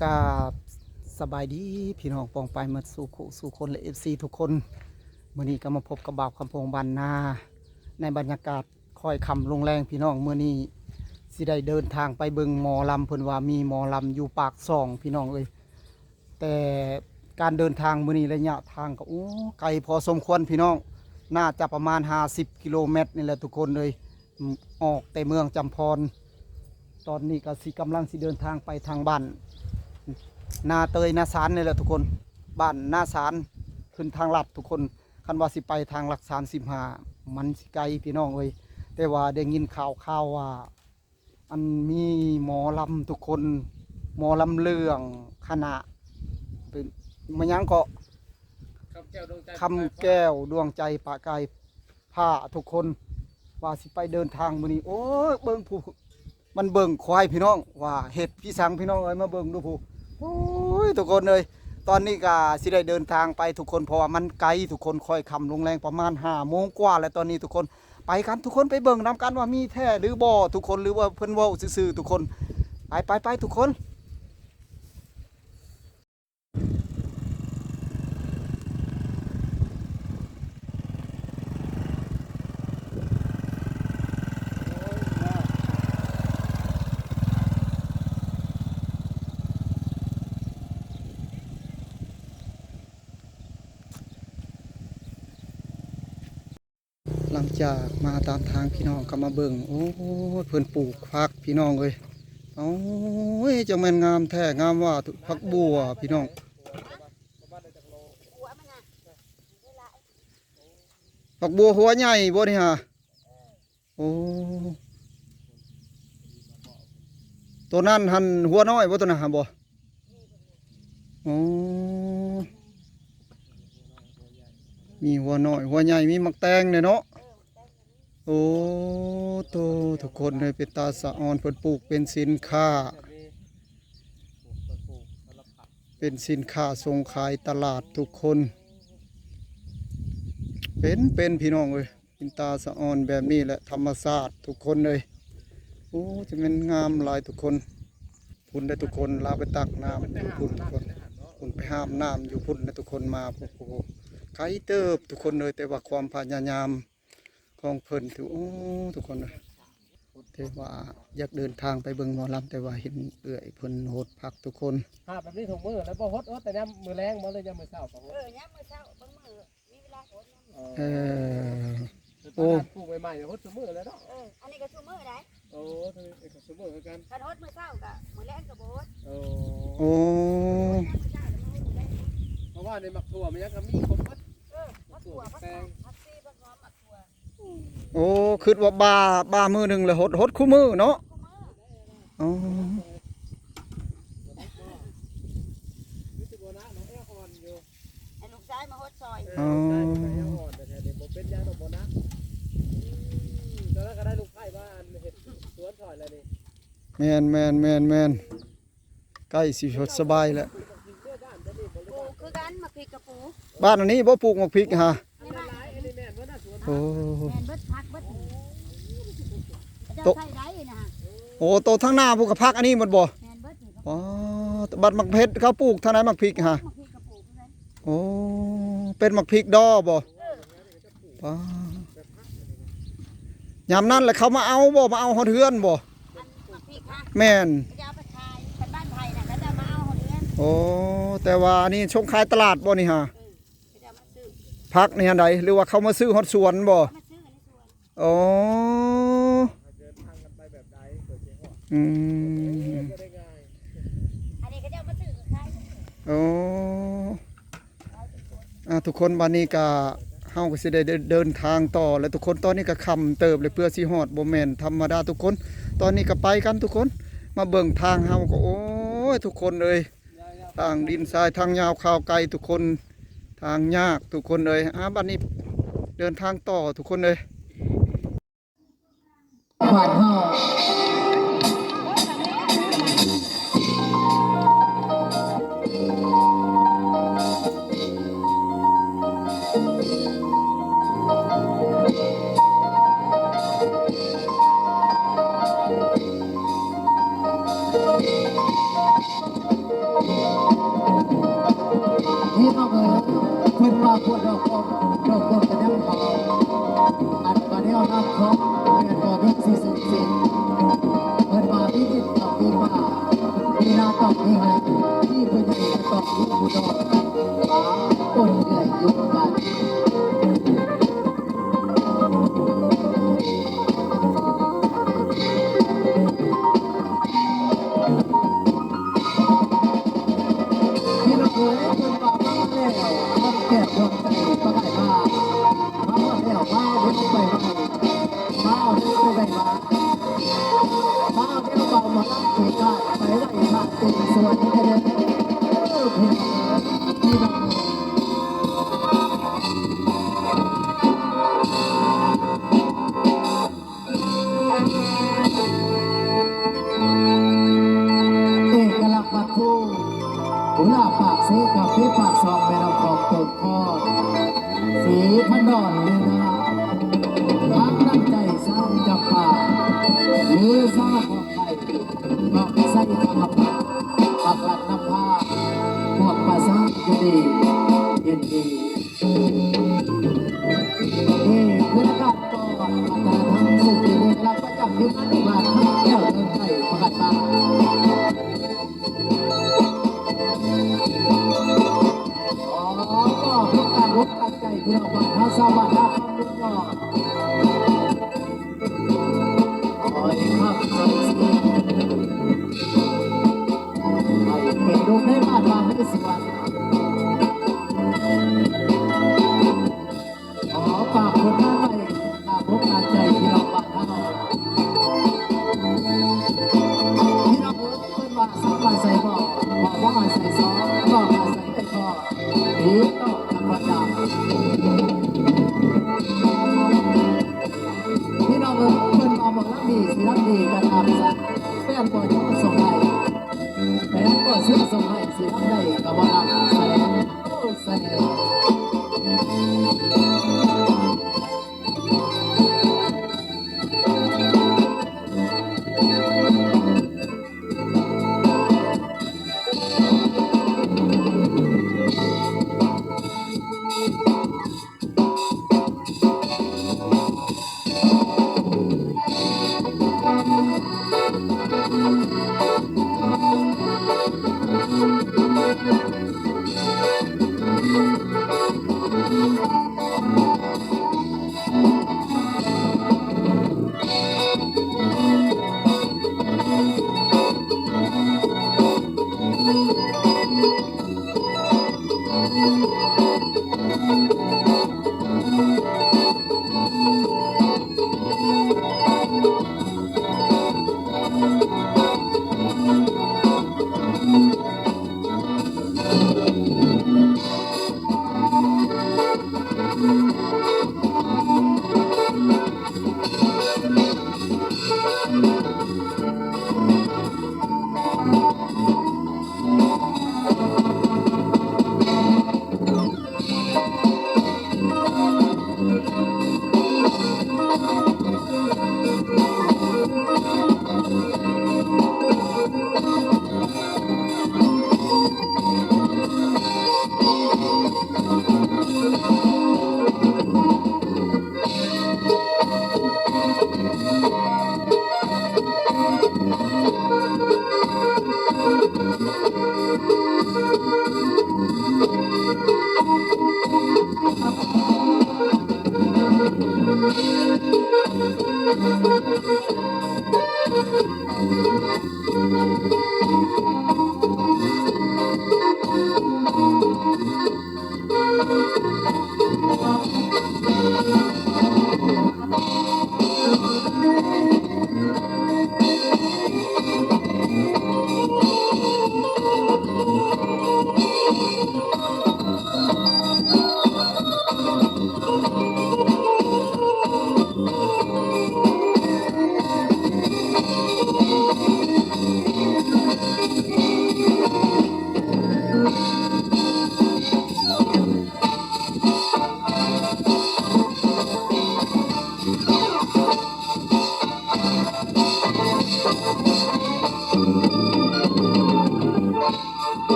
ກາບສະບາຍດີພີ່ນ້ອງປ້ອງປາຍໝົດສູ່ຄູ່ສູ່ຄົນ ແລະ ເອັຟຊີທຸກຄົນ. ມື້ນີ້ກໍມາພົບກັບບ່າວຄຳພົງບ້ານນາ ໃນບັນຍາກາດຄ້ອຍຄ່ຳລົງແລງພີ່ນ້ອງ. ມື້ນີ້ຊິໄດ້ເດີນທາງໄປເບິ່ງໝໍລຳ ເພິ່ນວ່າມີໝໍລຳຢູ່ປາກຊ່ອງພີ່ນ້ອງເອີຍ. ແຕ່ການເດີນທາງມື້ນີ້ໄລຍະທາງກໍ ໂອ້ ໄກພໍສົມຄວນພີ່ນ້ອງ ໜ້າຈະປະມານຫ້າສິບກິໂລແມັດນີ້ແຫຼະທຸກຄົນເອີຍ. ອອກແຕ່ເມືອງຈຳພອນ ຕອນນີ້ກໍຊິກຳລັງຊິເດີນທາງໄປທາງບ້ານນາເຕີຍນາສານນີ້ແຫຼະທຸກຄົນ ບ້ານນາສານ ຂຶ້ນທາງລັດທຸກຄົນ. ຄັນວ່າຊິໄປທາງຫຼັກສາມສິບຫ້າ ມັນຊິໄກພີ່ນ້ອງເອີຍ. ແຕ່ວ່າໄດ້ຍິນຂ່າວໆວ່າ ອັນມີໝໍລຳທຸກຄົນ ໝໍລຳເລື່ອງຄະນະ ເປັນ ມາຫຍັງເກາະ ຄຳແກ້ວດວງໃຈ ຄຳແກ້ວດວງໃຈປະກາຍຟ້າທຸກຄົນ ວ່າຊິໄປເດີນທາງມື້ນີ້. ໂອ້ຍ ເບິ່ງຜູ້ ມັນເບິ່ງຄວາຍພີ່ນ້ອງ ວ່າເຮັດພິສັງພີ່ນ້ອງເອີຍ ມາເບິ່ງດູຜູ້. ໂອ້ຍ ທຸກຄົນເອີຍ ຕອນນີ້ກໍຊິໄດ້ເດີນທາງໄປທຸກຄົນ ເພາະວ່າມັນໄກທຸກຄົນ ຄ້ອຍຄ່ຳລົງແລງປະມານຫ້າໂມງກວ່າແລ້ວຕອນນີ້ທຸກຄົນ. ໄປກັນທຸກຄົນ ໄປເບິ່ງນຳກັນວ່າມີແທ້ຫຼືບໍ່ທຸກຄົນ ຫຼືວ່າເພິ່ນເວົ້າຊື່ໆທຸກຄົນ. ໄປໆໆ ທຸກຄົນ. ຫຼັງຈາກມາຕາມທາງພີ່ນ້ອງກໍມາເບິ່ງ ໂອ້ຍ ເພິ່ນປູກຜັກພີ່ນ້ອງເອີຍ. ໂອ້ຍ ຈັ່ງແມ່ນງາມແທ້ງາມວ່າ ຜັກບົ່ວພີ່ນ້ອງ. ຜັກບົ່ວຫົວໃຫຍ່ບໍ່ນີ້ຫາ? ໂອ້ ໂຕນັ້ນຫັ້ນຫົວນ້ອຍບໍ່ ໂຕນັ້ນຫັ້ນບໍ່? ໂອ້ ມີຫົວນ້ອຍ ຫົວໃຫຍ່ ມີໝາກແຕງແດ່ເນາະ. ໂອ້ ໂຕ ທຸກຄົນເອີຍ ເປັນຕາສະອອນ ເພິ່ນປູກເປັນສິນຄ້າ ເປັນສິນຄ້າສົ່ງຂາຍຕະຫຼາດທຸກຄົນ. ເປັນ ເປັນ ພີ່ນ້ອງເອີຍ ເປັນຕາສະອອນແບບນີ້ແຫຼະ ທຳມະຊາດທຸກຄົນເອີຍ. ໂອ້ ຈະແມ່ນງາມຫຼາຍທຸກຄົນ. ພຸ້ນໄດ໋ທຸກຄົນ ລາວໄປຕັກນ້ຳຢູ່ພຸ້ນທຸກຄົນ ພຸ້ນໄປຫາບນ້ຳຢູ່ພຸ້ນນະທຸກຄົນ. ມາ ໂອ້ໂຫ ໄກເຕີບທຸກຄົນເອີຍ ແຕ່ວ່າຄວາມພະຍາຍາມຂອງເພິ່ນຖື ໂອ້ ທຸກຄົນເອີຍ ແຕ່ວ່າຢາກເດີນທາງໄປເບິ່ງໝໍລຳ ແຕ່ວ່າເຫັນເອື້ອຍເພິ່ນຫົດຜັກທຸກຄົນ. ຫາບແບບນີ້ທຸກມື້ແລ້ວບໍ່ຫົດ ຫົດແຕ່ຍາມມື້ແລງບໍ່ ຫຼືຍາມມື້ເຊົ້າກໍຫົດ? ເອີ ຍາມມື້ເຊົ້າ ບາງມື້ມີເວລາຫົດຍາມມື້ເຊົ້າ. ເອີ ໂອ້ ປູກໃໝ່ໆຫົດຊຸມື້ແລ້ວເນາະ. ເອີ ອັນນີ້ກໍຊຸມື້ໃດ. ໂອ້ ທາງນີ້ກໍຊຸມື້ຄືກັນ ຄັນຫົດມື້ເຊົ້າກໍມື້ແລງກໍບໍ່ຫົດ. ໂອ້ ໂອ້ ຍາມມື້ເຊົ້າກໍມາຫົດມື້ແລງ. ເພາະວ່າໃນໝາກຖົ່ວມັນຍັງກໍມີຄົບໝົດ. ເອີ ໝາກຖົ່ວ ຜັກແຕງ ຜັກຊີ ຜັກຫອມ ໝາກຖົ່ວ. ໂອ້ ຄິດວ່າບ່າ ບ່າມື້ໜຶ່ງແລ້ວຫົດ ຫົດຄູ່ມື້ເນາະ. ອໍ ໃຫ້ລູກຊາຍມາຫົດຊ່ອຍ. ອໍ ແມ່ນໆໆໆໆ. ໃກ້ຊິຫົດສະບາຍແລ້ວ. ປູກຄືກັນ ໝາກພິກກໍປູກ. ບ້ານອັນນີ້ບໍ່ປູກໝາກພິກຫາ? ໂອ້ ແມ່ນເບິດ ຜັກເບິດ. ໂຕ ເຈົ້າໃສ່ໄດ້ນະ. ໂອ້ ໂຕທາງໜ້າພຸ້ນກໍຜັກອັນນີ້ໝົດບໍ່? ແມ່ນເບິດນີ້. ອໍ ບັດໝາກເຜັດເຂົາປູກທາງໃດ ໝາກພິກຫາ? ໝາກພິກກໍປູກຄືກັນ. ໂອ້ ເປັນໝາກພິກດໍບໍ່? ເອີ ປ້າ ຍາມນັ້ນແຫຼະເຂົາມາເອົາບໍ່? ມາເອົາຮອດເຮືອນບໍ່? ອັນໝາກພິກຫາ? ແມ່ນ ເຂົາຈະເອົາໄປຂາຍ ຄັນບ້ານໃຜນະ ເຂົາຈະມາເອົາຮອດເຮືອນ. ໂອ້ ແຕ່ວ່າອັນນີ້ສົ່ງຂາຍຕະຫຼາດບໍ່ນີ້ຫາ? ເອີ ເຂົາຈະມາຊື້ ຜັກນີ້ອັນໃດ ຫຼືວ່າເຂົາມາຊື້ຮອດສວນບໍ່? ເຂົາມາຊື້ໃນສວນ. ອໍ ອືມ ອັນນີ້ເຂົາເຈົ້າມາຊື້ກໍຂາຍ. ໂອ້ ອ່າ ທຸກຄົນ ບັດນີ້ກະເຮົາກໍຊິໄດ້ເດີນ ເດີນທາງຕໍ່ແລ້ວທຸກຄົນ. ຕອນນີ້ກໍຄ່ຳເຕີບແລ້ວ ເພື່ອຊິຮອດ ບໍ່ແມ່ນທຳມະດາທຸກຄົນ. ຕອນນີ້ກໍໄປກັນທຸກຄົນ ມາເບິ່ງທາງເຮົາກໍ ໂອ້ຍ ທຸກຄົນເອີຍ ທາງດິນຊາຍ ທາງຍາວຄາວໄກທຸກຄົນ ທາງຍາກທຸກຄົນເອີຍ. ອ່າ ບັດນີ້ເດີນທາງຕໍ່ທຸກຄົນເອີຍ. ພີ່ນ້ອງເອີຍ ເພິ່ນວ່າພວກດອກບອງ ດອກບອງກະຍັງຫອມ ອັນກະແນວນຳຂອງແມ່ນບໍ່ມີຊິສູນສິ້ນ ເພິ່ນວ່າມີດິນຕ້ອງມີຟ້າ ມີນາຕ້ອງມີໄຮ່ ມີຜູ້ໃຫຍ່ກະຕ້ອງມີຜູ້ດອກ ປາປົນເອື້ອຍຢູ່ນຳກັນ. ພີ່ນ້ອງເອີຍ ເພິ່ນວ່າມາແລ້ວ ຄວາມແຄບດວງໃຈປະກາຍວ່າ ມາຮອດແລ້ວ ມາເອົາເດ້ໄປໄຫວ້ ມາເອົາເດ້ໄປໄຫວ້ ມາເອົາເດ້ເບົາໝໍລຳເຂກການ ໄປໄຫວ້ພະເຕັມສວນເດີ ພີ່ນ້ອງເອີຍ ພີ່ນ້ອງເອີຍ. ເອກະລັກວັດຖຸ ຫົວໜ້າປາກເຊ ກາເຟປາກຊ່ອງ ແມ່ນ້ຳຂອງຕົ້ນຄໍ ສີພັນດອນເດີນາ ທາງນ້ຳໃຈຊາວຈຳປາ ຫຼືຊາວຂອງໄທ ກໍໃສ່ທຳມະພາບ ປັກຫຼັກນຳພາ ພວກປະຊາຢູ່ດີ ເຫັນດີ. ນີ້ຄືການກອດວັດທະນະທຳ ຊຶ່ງເປັນເອກະລັກປະຈຳທີມງານເອກະລັກ ແກ້ວເດີນໄປປະກາດຕາ ຂໍມອບເພື່ອການອົກການໃຈ ພີ່ນ້ອງບ້ານເຮົາ ຊາວບ້ານເຮົາ ຄຳເດີນນອນ ຂໍໃຫ້ຂ້າພະເຈົ້າ ໃຫ້ເປັນລູກໃນບ້ານ ບ້ານໃນສວນ ຂໍຝາກຜົນງານໄວ້ ຕາມອົກຕາມໃຈພີ່ນ້ອງບ້ານເຮົາ ພີ່ນ້ອງເອີຍ ເພິ່ນວ່າຊຳອາໄສບໍ່ ບໍ່ອາໄສຊອມ ບໍ່ອາໄສໄປພໍ້ ດີຕ້ອງທຳມະດາ ພີ່ນ້ອງເອີຍ ເພິ່ນວ່າໝໍລຳດີ ຊິລຳດີກະຕາມສັດ ແມ່ນບໍ່ເຈົ້າສົ່ງໃຫ້ ແມ່ນບໍ່ເຊື່ອສົ່ງໃຫ້ ຊິລຳໄດ້ກະບໍ່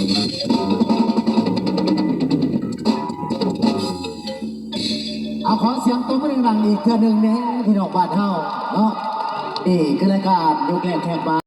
ເອົາ ຂໍສຽງຕົບມືດັງໆອີກເທື່ອໜຶ່ງແດ່ພີ່ນ້ອງບ້ານເຮົາເນາະ. ນີ້ຄືລາຍການຍົກແລກແຂກບາ